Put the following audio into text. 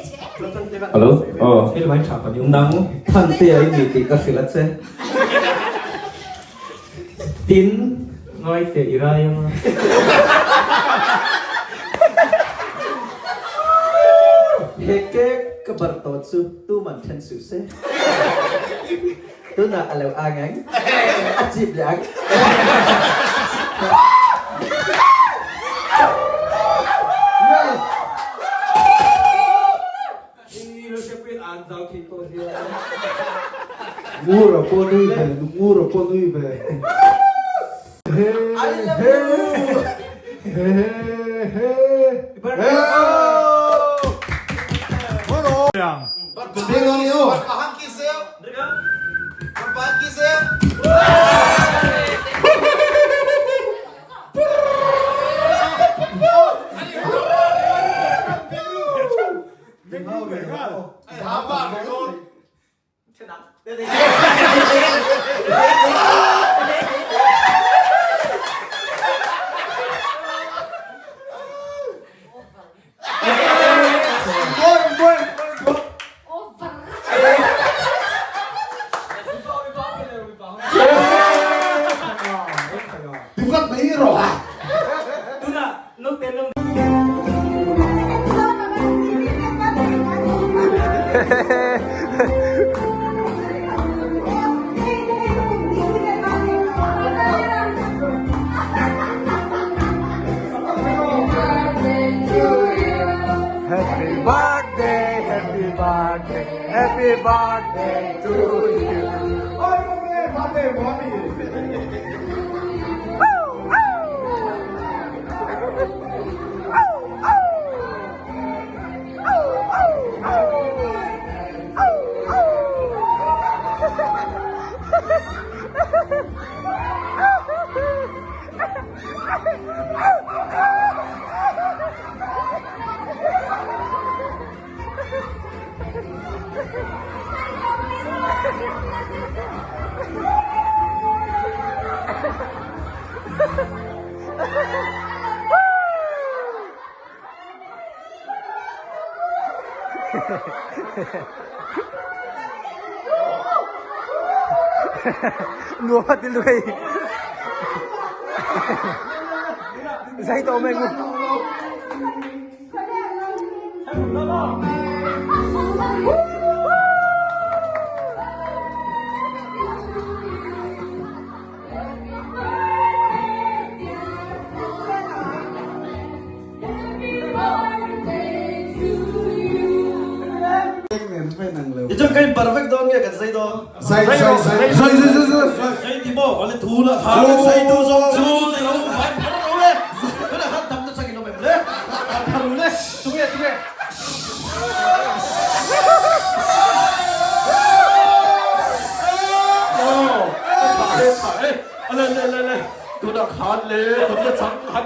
Hello, aw. Nang Thantea i ni tih ka hrilh a che. Tin, ngai teh i rai ang a. He cake ka barh tawh chu tuman then suh se. Tunah a lo ang ang, a chip leh ang. Ngura pawh nui ve, ngura pawh nui ve. I love you. Happy birthday, happy birthday, happy birthday to you. Nuam a ti lui. Zai tawh mai ngu. Tichuan ka in perfect dawn nge kan zai dawn? Zai zai zai zai zai zai zai zai ti maw ale thu la kha kan zai tu zawng chu zai lo vai phar lo le tuna khan tam na changin awm em le phar lo le tunge tunge Ale le le le tuna khan le tam na chang khan.